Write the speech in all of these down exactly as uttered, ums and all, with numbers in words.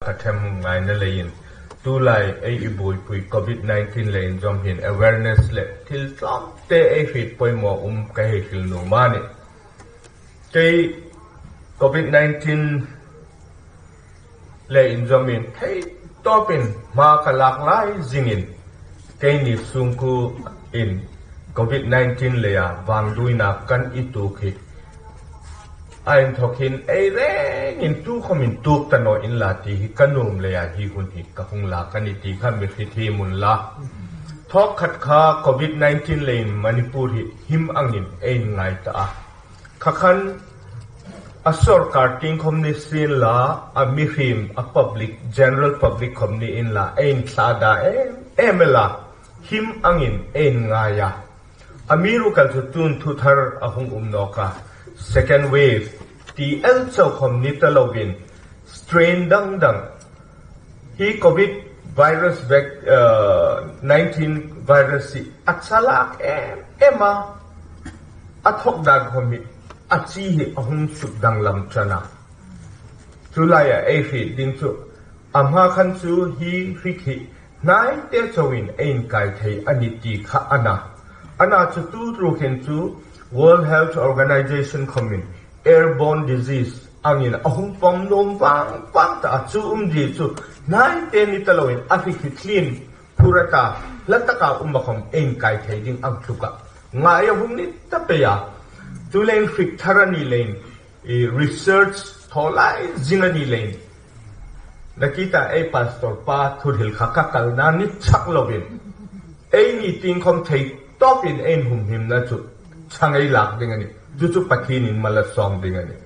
Pathian hung ngaina leiin, tulai ei i buoipui covid nineteen le inzawm hin awareness le thil tlawmte ei hriet poimaw um ka hei hril nuom a nih. Kei covid nineteen le inzawmin thei tawpin hma ka lak lai zingin, keini sungkuo in covid nineteen leia vangduoina kan i tuok hi a inthawkin ei rengin tu khawmin tuok ta naw inla ti hi ka nuom leia hi hun hi ka hung lak a nih ti kha mi hriet thiem unla. Thawk khat kha covid nineteen leiin Manipur hi him angin ei ngai ta a. Kha khan a sawrkar tieng khawm ni sienla, a mihriem, a public, general public khawm ni inla, ei inthlada em em el a, him angin ei ngai a. Amiruokchu tun thu thar a hung um nawk a, second wave ti el chau khawm ni ta loin, strain dang dang, hi covid virus vac-, uh, nineteen virus hi a chalak em em a, a thawk dan khawm hi a chi hi a hung suk danglam ṭan a. Chu laia ei hriet ding chu, a hma khan chu hi hrik hi hnaite chauin ei inkai thei a nih ti kha a na. A na chu tu ruok hin chu World Health Organization khawmin airborne disease angin a hung pawm nuom vang vang ta a, chu umzie chu hnaite ni ta loin a hrik hi tlin phur a ta, hla taka um a khawm ei inkai thei ding ang tluk a, ngai a hung ni ta pei a. Chuleiin hrik thar a ni leiin, i research thaw lai zing a ni leiin, nakie ta ei pastor pa thuhril kha ka kalna ni chak loin, eini tieng khawm thei tawpin ei inhumhimna chu chang ei lak ding a nih. Chu chu Pathienin mal a sawm ding a nih.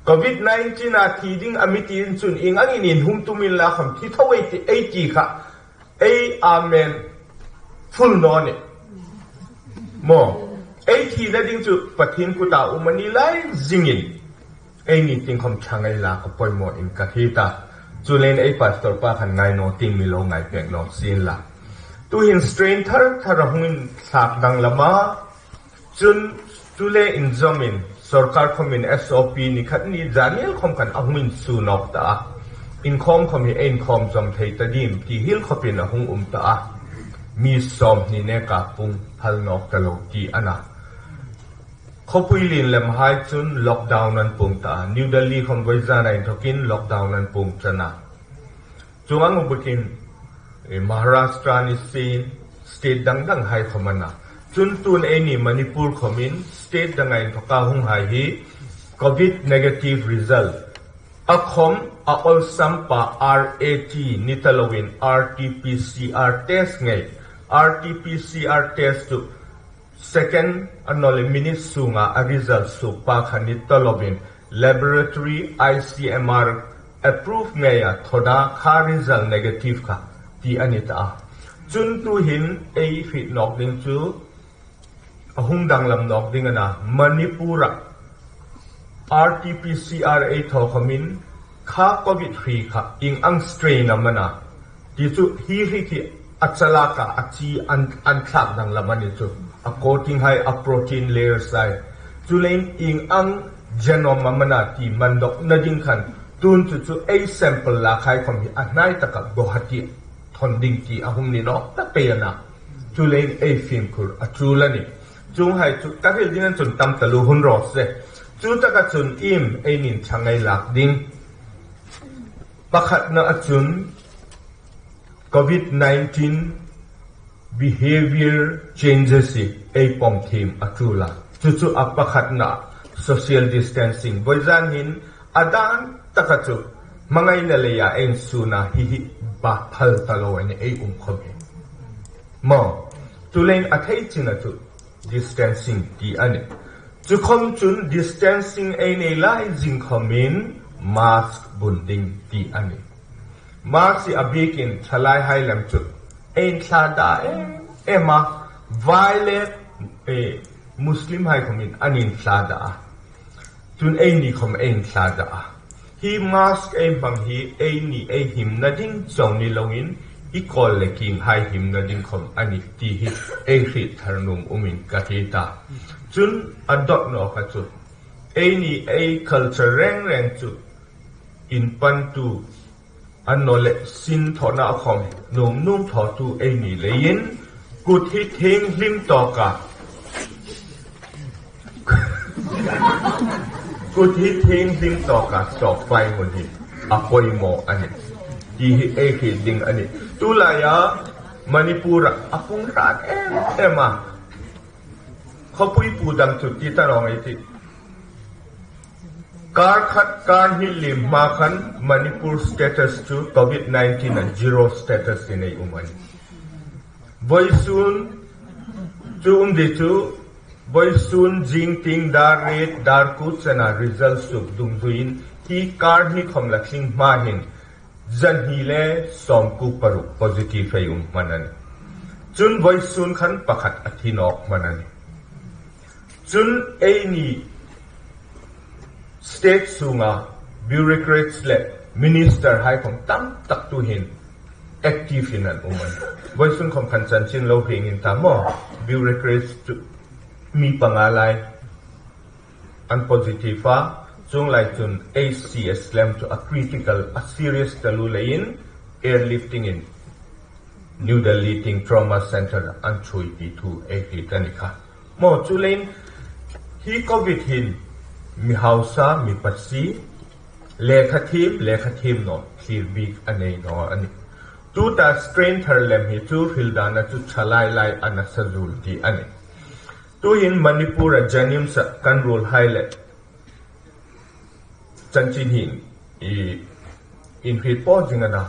Covid nineteen a thi ding a mi ti chun ieng angin inhum tum inla khawm thi tho ei ti, ei ti kha ei amen full naw nih. Maw, ei thina ding chu Pathien kuta um a ni lai zingin, eini tieng khawm chang ei lak a poimaw in ka hriet a. Chuleiin ei pastor pa khan ngai naw tieng mi lo ngai pek naw sienla. Tuhin strain thar thar a hung inthlak danglam a. Chun, chu le inzawmin sawrkar khawmin S O P ni khat ni zanial khawm khan a hung insuo nawk ta a. Inkhawm khawm hi ei inkhawm zawm thei ta dim ti hiel khawpin a hung um ta a. Mi sawmhni neka pung phal nawk ta lo ti a na. Khawpui lien lemhai chun lockdown an puong ta a. New Delhi khawm vawizana inthawkin lockdown an puong ṭan a. Chuong ang bawkin, eh, Maharashtra ni sien, state dang danghai khawm a na. Chun tun eini Manipur khawmin state danga inthawka hunghai hi covid negative result a khawm, a awlsam pa R A T ni ta loin R T P C R test ngei. R T P C R test chu second a naw leh minute sunga a result suok pa kha ni ta loin, laboratory I C M R approve ngeia thawna kha result negative kha ti a ni ta a. Chun tuhin ei hriet nawk ding chu a hung danglam nawk ding a na, Manipur-a R T P C R ei thaw khawmin kha covid hri kha ieng ang strain am a na ti chu hi hri khi a chalaka a chi an, an thlak danglam a ni chu. A coating hai, a protein layers hai. Chuleiin ieng ang genome am a na ti man dawkna ding khan tun chu chu ei sample lakhai khawm hi a hnai taka Guwahati thawn ding ti a hung ni nawk ta pei a na. Chuleiin ei fimkhur a ṭul a nih. Chuonghai chu ka hril ding an chun tam taluo hun raw se. Chu taka chun iem einin ṭhang ei lak ding? Pakhatna a chun covid nineteen behavior changes hi ei pawm thiem a ṭul a. Chu chu a pakhatna social distancing. Vawizan hin a dan taka chu hmangaina leia ei insuona hi hi ba phal ta lo a nih ei um khawm hi. Maw, chuleiin a thei china chu distancing ti a nih. Chu khawm chun distancing ei nei lai zing khawmin mask bun ding ti a nih. Mask hi a bikin thalaihai lam chu ei inthlada em em a, vai le, eh, Muslimhai khawmin an inthlada a. Chun eini khawm ei inthlada a. Hi mask ei hmang hi eini ei himna ding chau ni loin, i kawl le kinghai himna ding khawm a nih ti hi ei hriet thar nuom umin ka hriet a. Chun a dawt nawka chu, eini ei culture reng reng chu inpantu Annawleh sinthawna khawm nuom nuom thawtu ei ni leiin, kut hi thienghlim tawka, kut hi thienghlim tawka sawp fai ngun hi a poimaw a nih ti hi ei hriet ding a nih. Tulaia Manipur-a a pung hrat em em a, khawpui pu dang chu ti ta rawng ei tih. Kar khat, kar hni liem hma khan Manipur status chu COVID nineteen-a zero status-in ei um a nih. Vawisun chu um di chu, vawisun zing tieng dar riet dar kuo chena result suok dungzuiin hi kar hni khawm la tling hma hin zahni le sawmkuo paruk positive ei um hman a nih. Chun vawisun khan pakhat a thi nawk hman a nih. Chun eini state sunga bureaucrats le minister hai khawm tam tak tu hin active-in an um a nih. Vawisun khawm khan chanchin lo hrieng in ta maw, bureaucrats chu mi panga lai an positive a, chuong lai chun A C S lem chu a critical, a serious taluo leiin airlifting-in New Delhi tieng trauma center an ṭhuoipi thu ei hriet a ni kha. Maw, chuleiin hi COVID hin mi hausa, mi pasie, lekha thiem, lekha thiem naw thlir bik a nei naw a nih. Tuta strain thar lem hi chu hril dana chu ṭha lai lai a nasa zuol ti a nih. Tuhin Manipur-a JNIMS-a kan ruolhai le chanchin hin ei inhriet po zing a na.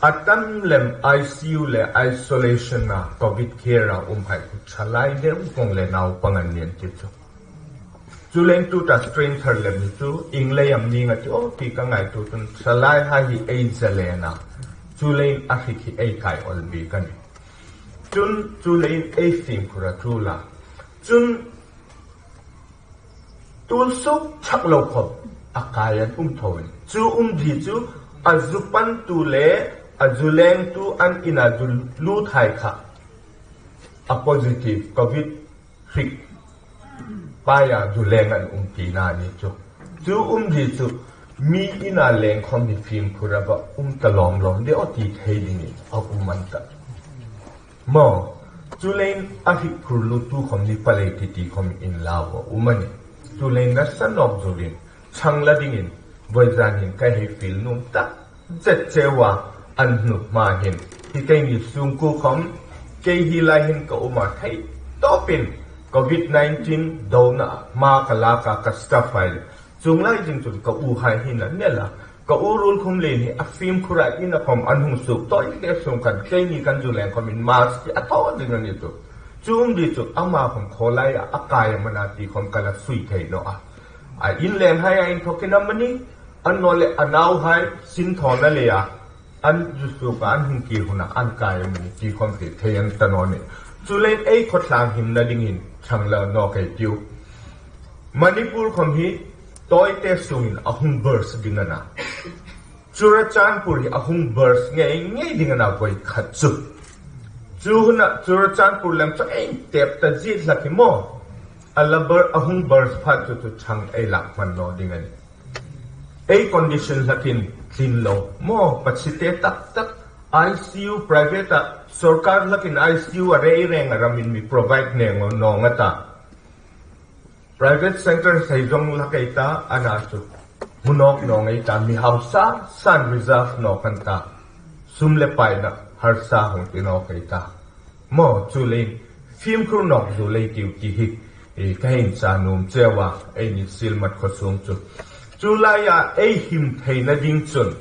A tam lem I C U le isolation-a COVID care-a umhai ṭhalai deu vong le naupang an ni an ti chu. Chuleiin tuta strain thar lem hi chu ieng lei am ning a ti aw ti ka ngaituo chun ṭhalaihai hi ei zalen a, chuleiin a hrik hi ei kai awl bik a nih. Chun chuleiin ei fimkhur a ṭul a. Chun tul suok chak lo khawm a kai an um tho a nih. Chu um di chu a zu pantu le a zu lengtu an ina zu luthai kha a positive COVID hrik paia zu leng an um tina a ni chu. Chu um di chu mi ina leng khawm hi fimkhur a va um ta lawm lawm de aw ti thei dingin a um an ta. Maw, chuleiin a hrik phur lutu khawm ni palei ti ti khawm inlau a um a nih. Chuleiin nasa nawk zuolin chang la dingin vawizan hin ka hei fiel nuom tak zet cheu a, an hnu hma hin hi keini sungkuo khawm kei hi lai hin ka um a, thei tawpin COVID nineteen dona hma ka lak a, ka staff hai le chuong lai zing chun ka u hai hin an nel a, ka u Ruolkhumlien hi a fimkhur a ina khawm an hung suok tawi le sung khan keini kan zu leng khawmin mask hi a thaw ding a ni chu. Chu um di chu ama khawm khaw lai a, a kai am a na ti khawm ka la sui thei naw a. A inlenghai a inthawkin amanih, annawleh a nauhai sinthawna leia an zu suok a, an hung kir huna an kai amanih ti khawm hriet thei an ta naw nih. Chuleiin ei khawtlang himna dingin chang la nawk ei tiu. Manipur khawm hi tawite sungin a hung burst ding a na. Churachandpur hi a hung burst ngei ngei ding a na voi khat chu. Chu huna Churachandpur lem chu ei tep ta zit hlak hi maw. A la bur-, a hung burst phat chu chu chang ei lak hman naw ding a nih. Ei condition hlakin tlin lo maw, pasie te tak tak I C U private-a, sorkar hlakin I C U a rei reng a ramin mi provide nei naw naw nga ta. Private center sei zong hlak ei ta, a na chu hmu nawk naw ngei ta, mi hausa san reserve nawk an ta, sum le paina harsa hung ti nawk ei ta. Maw, chuleiin fimkhur nawk zuol ei tiu ti hi, e, ka insa nuom cheu a, eini Sielmat khaw sung chu. Chu laia ei him theina ding chun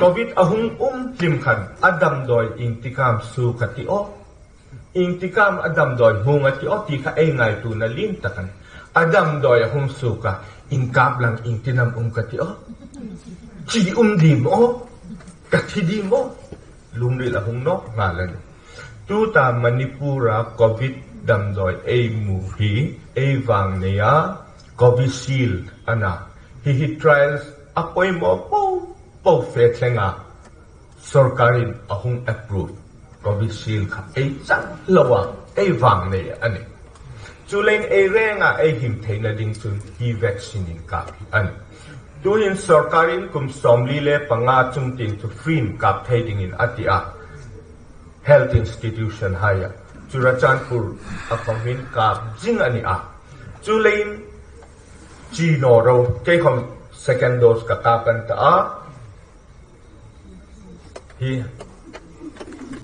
COVID a hung um hlim khan a damdawi iengtik am suok a ti aw. Iengtik am a damdawi hmang a ti aw ti kha ei ngaituona lien tak a nih. A damdawi a hung suok a, inkap lang iengtin am um ka ti aw. Chi um dim aw. Ka thi dim aw. Lungril a hung nawk nghal a nih. Tuta Manipur-a COVID damdawi ei hmu hi ei vangneia Covishield a na. Hi hi trials a poimaw po po fe thlenga sorkarin a hung approve Covishield kha ei chang loa ei vangnei a nih. Chuleiin ei renga ei him theina ding chun hi vaccine inkap hi a nih. Tuhin sawrkarin kum sawmli le panga chungtieng chu free-in kap thei dingin a ti a, health institution haia. Churachandpur-a khawm hin kap zing a ni a. Chuleiin chi naw ro, kei khawm second dose ka kap an ta a. Hi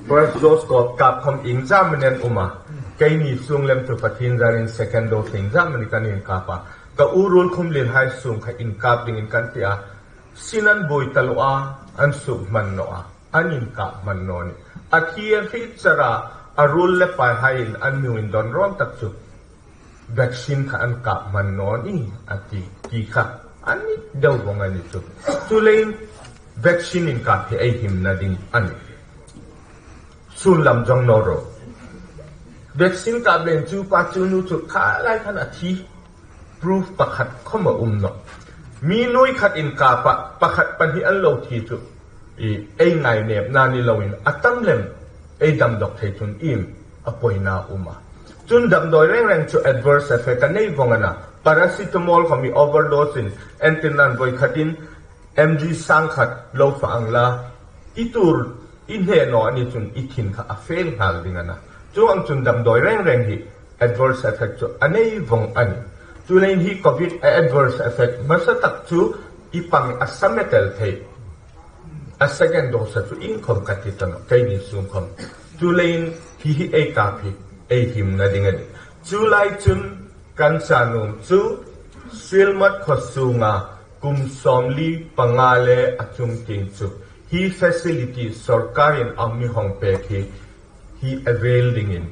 first dose ko kap khawm iengzam an um a. Keini sung lem chu Pathien zarin second dose iengzam an kan inkap a. Ka u ruol khum lien hai sung kha inkap dingin kan ti a. Sin an buoi taluo a, an suk hman naw a, an inkap hman naw ni. A thi a hriet chara a ruol le pai haiin an mi indawn rawn tak chu vaccine kha an kap hman naw ni a ti, ti kha a ni deu vawng a ni chu. Chuleiin vaccine inkap hi ei himna ding a nih. Sun lam zong naw ro. Vaccine kap leiin chu pa chu nu chu kha lai khan a thi. Proof pakhat khawm a um nawh. Mi nuoi khat inkap a, pakhat pahni an lo thi chu, i, ei ngainepna ni loin a tam lem ei damdawk thei chun iem a poina um a. Chun damdawi reng reng chu adverse effect a nei vawng a na. Paracetamol khawm i overdose-in, entirnan voi khatin M G sang khat lo fa ang la, i tuor, i hne naw a ni chun i thin kha a fel nghal ding a na. Chuong ang chun damdawi reng reng hi adverse effect chu a nei vawng a nih. Chuleiin hi covid a adverse effect hmasa tak chu i pang a sa met el thei. A second dose chu iengkhawm ka ti ta nawh, keini sung khawm. Chuleiin hi hi ei kap hi ei himna ding a nih. Chu lai chun kan sa nuom chu Sielmat khaw sunga kum sawmli panga le a chungtieng chu hi facility sawrkarin a mi hawng pek hi, hi avail dingin,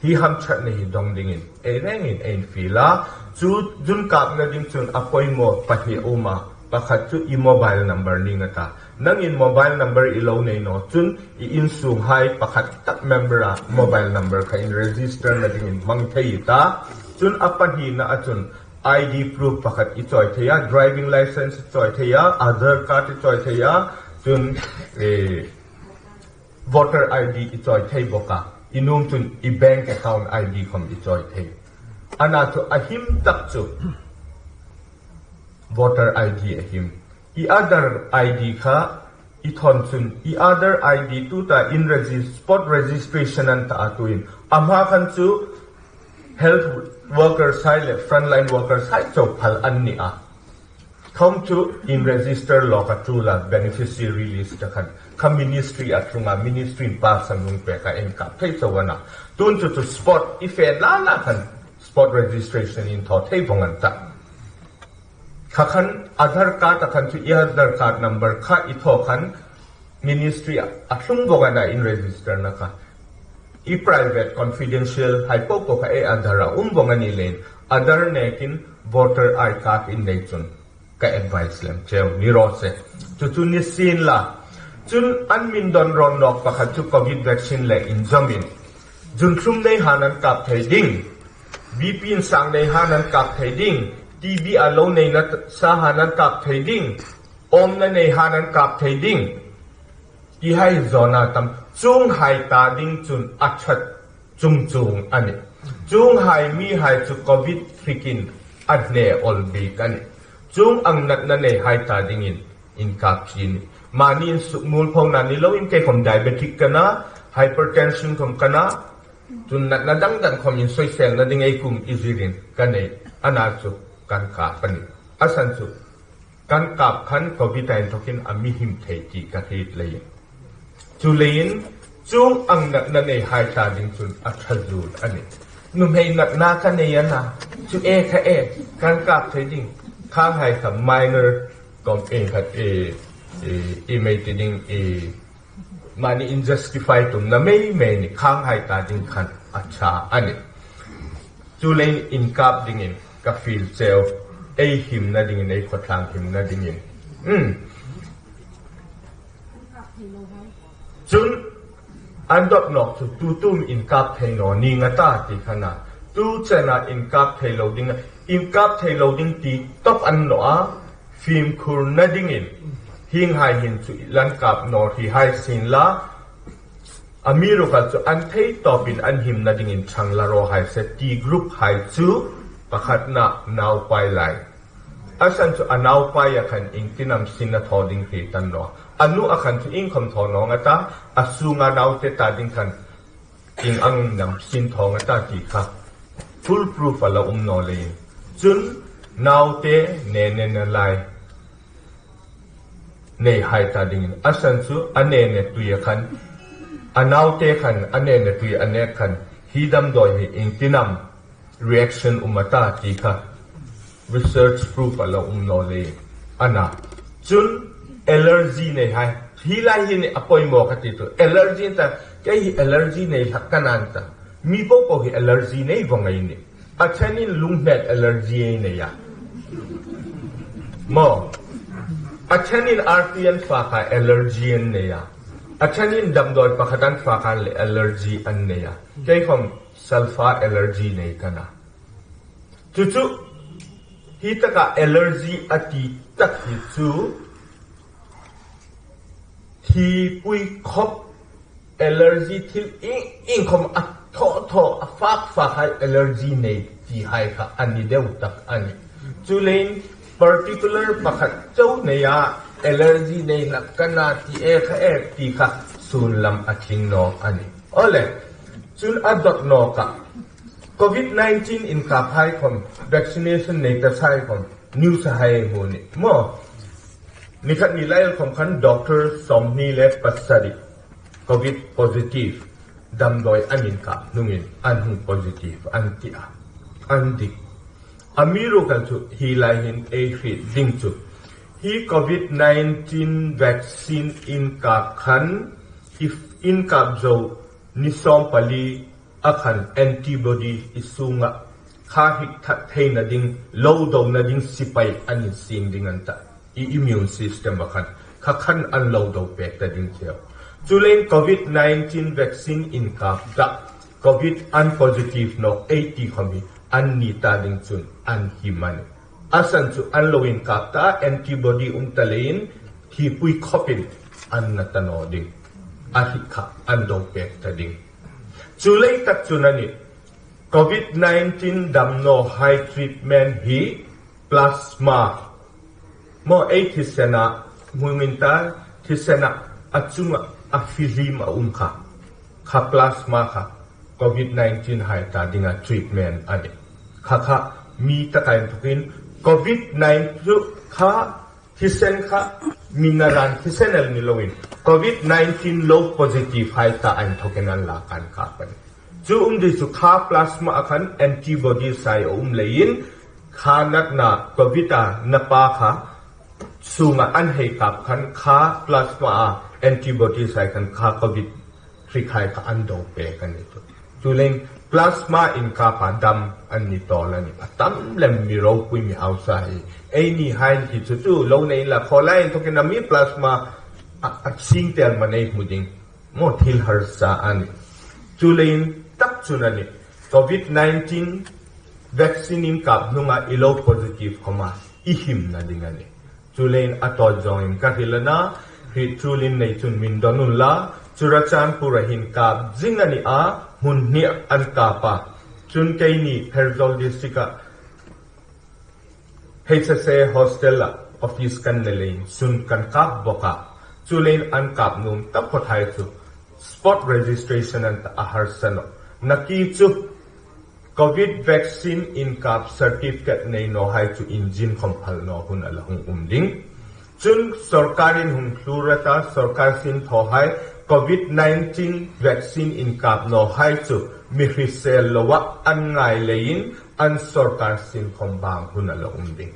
hi hamṭhatna hi dawng dingin ei rengin ei infiel a. Chu zun kapna ding chun a poimaw pahni a um a, pakhat chu i mobile number ning a ta. Nangin mobile number i lo nei naw chun i insung hai pakhat tak member-a mobile number kha in register-na dingin hmang thei i ta. Chun a pahnina a chun I D proof pakhat i chawi thei a, driving license i chawi thei a, Aadhaar card i chawi thei a, chun, eh, voter I D i chawi thei bawk a. I nuom chun i bank account I D khawm i chawi thei. Ana chu a him tak chu voter I D a him. I Aadhaar I D kha i thawn chun i Aadhaar I D tuta in regis-, spot registration an ta a tuin. A hma khan chu health workers hai le frontline workers hai chau phal an ni a. Thawm chu in register lawk a tul a beneficiary list a khan. Kha ministry a tlunga, ministry in pass an hung pek a, inkap thei chau a na. Tun chu chu spot i fe la la khan spot registration in thaw thei vawng an ta. Kha khan Aadhaar card a khan chu i Aadhaar card number kha i thaw khan ministry a, a tlung vawng a na in register-na kha. I private confidential hai po po kha ei Aadhaar a um vawng a ni leiin Aadhaar nekin voter I D card in nei chun ka advice lem cheu ni raw se. Chu chu ni sien la. Chun an min dawn rawn nawk pakhat chu covid vaccine le inzawmin. Zunthlum nei han an kap thei ding. B P insang nei han an kap thei ding. T B a lo nei nasa han an kap thei ding. Awmna nei han an kap thei ding. Ti hai zawna tam. Chuong hai ta ding chun a ṭha chuong chuong a nih. Chuong hai mi hai chu covid hrikin a hne awl bik a nih. Chuong ang natna nei hai ta dingin inkap chi a nih. Mani insukmuolphona ni loin kei khawm diabetic ka na, hypertension khawm ka na, chun natna dang dang khawm insawiselna ding ei kum i zirin ka nei, ana chu kan kap a nih. A san chu kan kap khan covid a inthokin a mi him thei ti ka hriet leiin. Chuleiin chuong ang natna nei hai ta ding chun a ṭha zuol a nih. Nuhmei natna ka nei a na, chu e kha e, kan kap thei ding. Khang hai kha minor complaint khat e, e, i mei ti ding e, mani in justify tumna mei mei ni, khang hai ta ding khan a ṭha a nih. Chuleiin inkap dingin ka fiel cheu, ei himna dingin, ei khawtlang himna dingin. Hmm. Chun an dawt nawk chu tu tum inkap thei naw ning a ta ti kha na. Tu chena inkap thei lo ding, inkap thei lo ding ti tawp a ni naw a, fimkhurna dingin hieng hai hin chu i la inkap naw hi hai sien la, amiruokchu an thei tawpin an himna dingin ṭhang la raw hai se. T group hai chu pakhatna, naupai lai. A san chu a naupaia khan ieng tin am sin a thaw ding hre ta naw. A nua khan chu iengkhawm thaw naw nga ta, a sunga naute ta ding khan ieng ang am sin thaw nga ta ti kha foolproof a la um naw leiin. Chun naute ne ne na lai nei hai ta dingin. A san chu a ne ne tuia khan, a naute khan, a ne ne tui a nek khan hi damdawi hi ieng tin am reaction um a ta ti kha research proof a la um naw leiin. A na. Chun allergy nei hai. Hi lai hi ni a poimaw ka ti tu. Allergy ta, kei hi allergy nei hlak ka ni ta. Mi popo hi allergy nei vawng ei ni. A ṭhenin lunghmet allergy ei nei a. Maw. A ṭhenin arti an fak a allergy an nei a. A ṭhenin damdawi pakhat an fak a le allergy an nei a. Kei khawm sulfur allergy nei ka ni. Chu chu, hi taka allergy a ti tak hi chu, thipui khawp allergy thil ieng, iengkhawm a thaw thaw, a fak fak hai allergy nei ti hai kha a ni deu tak a nih. Chuleiin particular pakhat chau neia allergy nei hlak ka ni ti e kha e ti kha sun lam a tling naw a nih. Awle, chun a dawt nawka Covid nineteen inkap hai khawm, vaccination nei ta hai khawm, news a hai hmu ni maw. Ni khat ni lai khawm khan doctor sawmhni le pasari Covid positive damdawi an inkap hnungin an hung positive an ti a. An dik. Amiruokchu hi lai hin ei hriet ding chu, hi Covid nineteen vaccine inkap khan, i inkap zo ni sawm pali a khan antibody i sunga kha hik that theina ding, lo dona ding sipai an insing ding an ta. I immune system a khan, kha khan an lo do pek ta ding cheu. Chuleiin Covid nineteen vaccine inkap ta, Covid an positive nawk ei ti khawm hi an ni ta ding chun an him a nih. A san chu an lo inkap ta, antibody um ta leiin thipui khawpin an na ta naw ding. A hik kha an do pek ta ding. Chu lei tak chun a nih, Covid nineteen dam naw hai treatment hi plasma. Maw ei thisena, hmumin ta, thisena a chunga a fihlim a um kha. Kha plasma kha Covid nineteen hai ta dinga treatment a nih. Kha kha mi takai inthokin Covid nineteen chu kha thisen kha mi naran thisen el ni loin Covid nineteen lo positive hai ta inthokin an la kan kap a nih. Chu um ding chu kha plasma a khan antibodies hai a um leiin kha natna Covid a na pa kha sunga an hei kap khan kha plasma a antibodies hai khan kha Covid hrik hai kha an do pek a nih chu. Chuleiin plasma inkap a dam an ni tawl a nih. A tam lem mi ropui mi hausa hi. Eini hai hi chu chu lo nei la khawlai inthokin a mi plasma a, a sing tel ma nei hmu ding. Maw thil harsa a nih. Chuleiin tak chun a nih, Covid nineteen vaccine inkap hnunga i lo positive khawma i himna ding a nih. Chuleiin a tawi zawngin ka hril a na, hriet tulin nei chun min don unla, Churachandpur-a hin kap zing a ni a, hmun hnia an kap a. Chun keini Pherzawl district-a H S A hostel-a office kan nei leiin sun kan kap bawk a. Chuleiin an kap nuom taphawt hai chu spot registration an ta, a harsa naw. Nakie chu Covid vaccine inkap certificate nei naw hai chu injin khawm phal naw hun a la hung um ding. Chun sorkarin hung thlur a ta, sorkar sin thaw hai Covid nineteen vaccine inkap naw hai chu mi hrisel loa an ngai leiin an sorkar sin khawm bang hun a la um ding.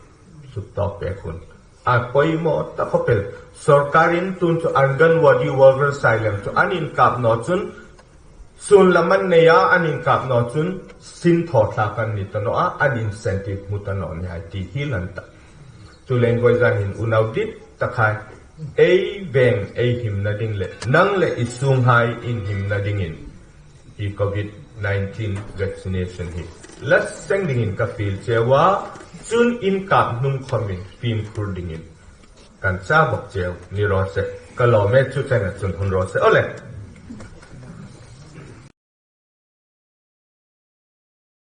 Suk tawk pek hun. A poimaw ta khawp el. Sorkarin tun chu Anganwadi worker hai lem chu an inkap naw chun sun lam an nei a, an inkap naw chun sin thaw thlak an ni ta naw a, an incentive hmu ta naw ni hai ti hi lan ta. Chuleiin vawizan hin unau dit tak hai ei veng ei himna ding le nang le i sunghai inhimna dingin hi Covid nineteen vaccination hi la seng dingin ka fiel cheu a, chun inkap hnung khawmin fimkhur dingin kan chah bawk cheu ni raw se. Ka lawm e, chu chena chun hun raw se. Awle.